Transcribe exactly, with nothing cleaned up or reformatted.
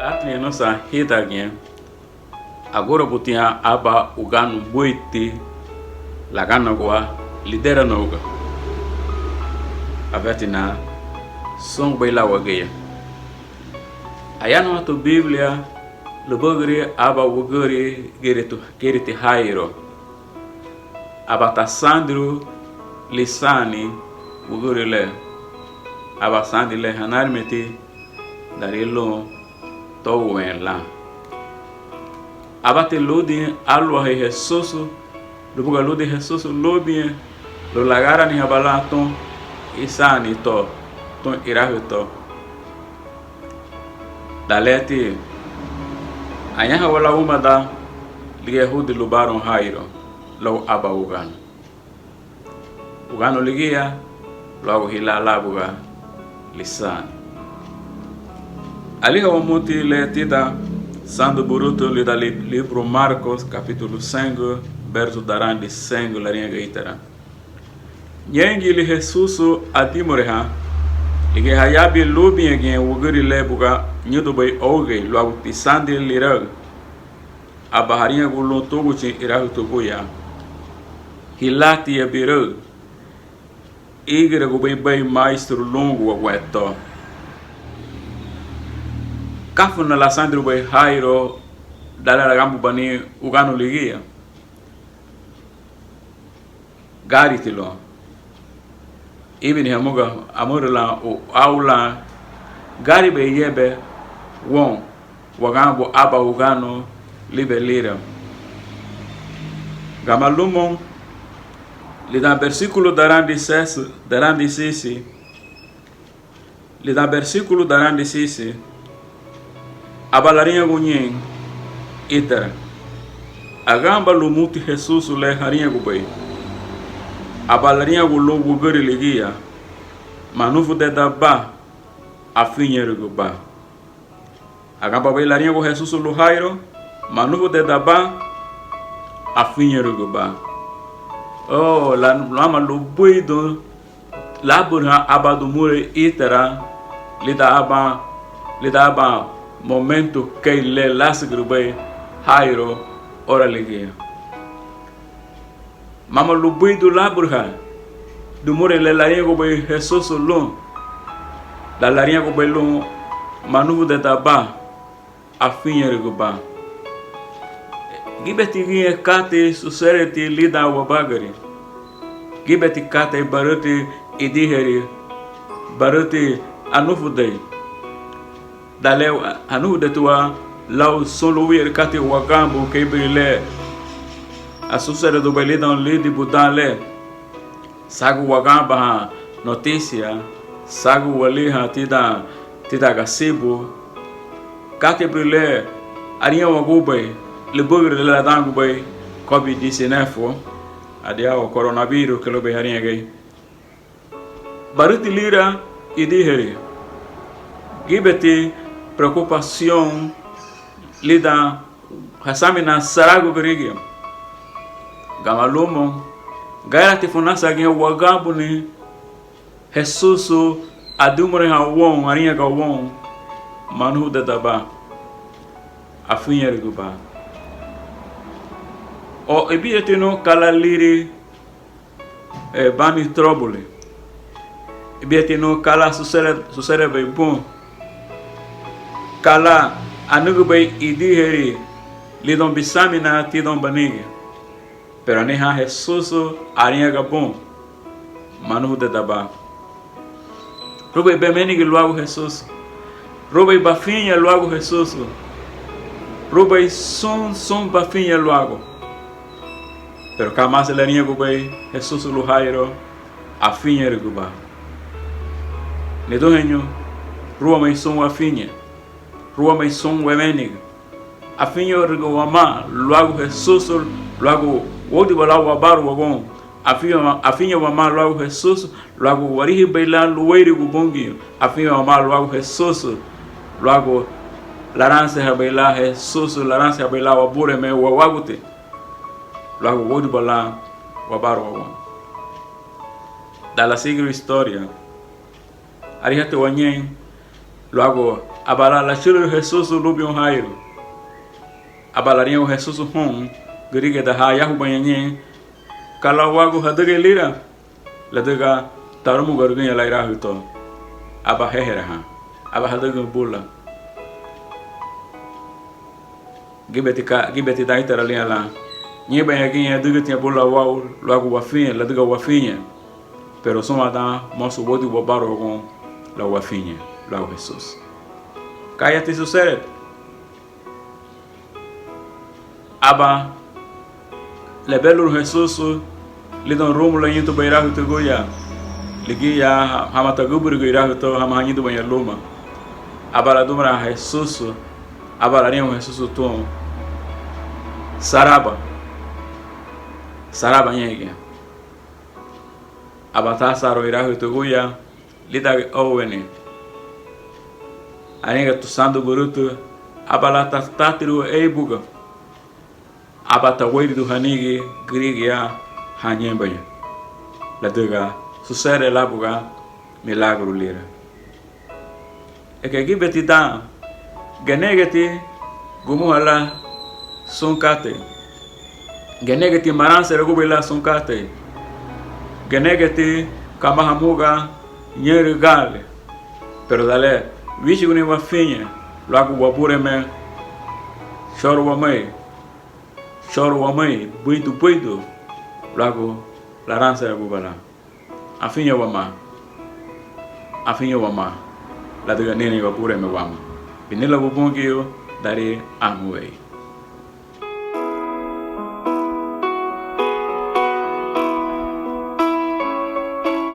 Átiriñanu san hídangiñe, agurabutiña aban uganu buiti laganagua lidera nouga. Abatina sun bei lan wagía. Ayanuhatu Bíbülia lubügürü aban wügüri gíriti, gíriti Háiru. Aba tasandirun lisaani wügüri le. Aba sandi le hanarimeti darí lun tóuwen lan. Ábati ludin áluahei Hesusu, luagu ludin Hesusu lúbiñe, lun lagáraniha ba lan tun isaani to, tun irahü to. Dan le ti, añahawa lan úmada, ligía hudin lubaroun Háiru lau aban uganu. Uganu ligía, luagu hilá lan buga lisaani. Aliha wamuti le tidan Sandu Bürütu lidan li-, líburu Markus, kapítulu seingü, bérusu darandi seingü, lariñaga ítara: Ñéingiñe Hesusu adimurehan, ligía hayabin lúbiñegiñe wügüri le buga ñǘdünbei ougei luagu ti sandi liráü. Aba hariñagun lun túguchi irahü tuguya: Hilátiña biráü, ígiragubei bei Máisturu lungua guentó. Ka funa lasandirubei Háiru dan le laganbubani uganu ligía? Gáritiloun. Íbini hamuga amürü lan u-, au lan gáribei yebe woun waganbun aban uganu libe lira. Gama lumoun, lidan bersíkulu darandi sesu, darandi sisi, lidan bersíkulu darandi sisi, aba lariñagun ñein ítara: Aganba lumuti Hesusu le hariñagubei. Aba lariñagun lun wügüri ligía: Manufudedaba, afiñerügüba. Aganbabei lariñagun Hesusu lun Háiru: Manufudedaba, afiñerügüba. O, la-, lama lubuidun lábürühan aban dimurei ítara lidan aban, lidan aban momentu kei le lásügürübei Háiru oura ligía. Mama lubuidun lábürühan dimurei le lariñagubei Hesusu lun, dan lariñagubei lun: Manufudedaba, afiñerügüba. Gíbeti giñe katei susereti lidan wabagari. Gíbeti katei barüti idiheri, barüti anufudei. Dan le anufudetiwa lau sun luwuyeri katei waganbun kei buri le asuseredubei lidoun lídibu dan le. Sagü waganbahan notisia, sagü waliihan tidan, tidan gasibu, katei buri le ariñawagubei libügürü le ladangubei COVID diecinueve, adia o coronavirus kei lubei hariñagei. Barüti lira idiheri. Gíbeti preocupación lidan hasaminan saragu gürigia. Gama lumoun, gayaraati funa san giñe waganbuni Hesusu adimurehan woun, ariñaga woun: Manufudedaba, afiñerügüba. O ibidiñeti nun ka lan liri, eh, bani turóbuli. Ibidiñeti nun ka lan susere-, suserebei bun. Ka lan anügübei idiheri lidoun bisaminan tidoun banigi. Pero anihan Hesusu ariñaga bun: Manufudedaba. Rubei bemenigi luagu Hesusu. Rubei bafiñen luagu Hesusu. Rubei sun, sun bafiñen luagu. Pero ka masi lariñagubei Hesusu lun Hairo? Afiñerügüba. Niduheñu, ru wamei sun wafiñen, ru wamei sun wemenigi. Afiñerügü wamá luagu Hesusu, luagu wóudiba lan wabaruaguoun. Afiñe wa-, afiñe wamá luagu Hesusu, luagu warihibei lan luéirigun Bungiu. Afiñe wamá luagu Hesusu, luagu laransehabei lan Hesusu, laransehabei lan Wabureme wawáguti, luagu wóudiba lan wabaruaguoun. Dan lasigirun historia, arihatiwa ñein luagu Aba lan lachülürün Hesusu lúbiñoun Háiru. Aba lariñagun Hesusu hun: Gürigia da ha ayahubaña ñein, ka lan uagu hadügei lira? Ladüga tarumugarügüña lan irahü to. Aba héherahan, aba hadügün bula. Gíbeti ka, gíbeti dan ítara liña lan. Ñéinbaña giñe adügütiña bula wau luagu wafiñen, ladüga wafiñen. Pero súnwandan mosu wóudin wabaruagun lau wafiñen, luagu Hesusu. Ka yati susereti? Aba lebelurun Hesusu lidoun rumu le ñein tubei irahü tuguya. Ligía hama tagübürügü irahü to, hama hañidubaña luma. Aba ladumurahan Hesusu, aba lariñagun Hesusu tun: Saraba, saraba ñéingiñe. Aba tasaarun irahü tuguya lídangiñe óunweni. Ariñagatu Sandu Bürütü: Aba lan ta-, tatirun éibuga, aba taweiridun hanigi gürigia ha ñéinbaña, ladüga susere lan buga milaguru lira. Ekegibeti dan, genegeti gumuha lan sun katei. Genegeti maranseragubei lan sun katei. Genegeti kamá hamuga ñein gaali. Pero dan le wíchuguni wafiñen luagu Wabureme, chouru waméi, chouru waméi, buidu buidu, luagu laranseraguba lan. Afiñe wamá, afiñe wamá, ladüga anihein Wabureme wama. Binilabu Bungiu darí amu weyu.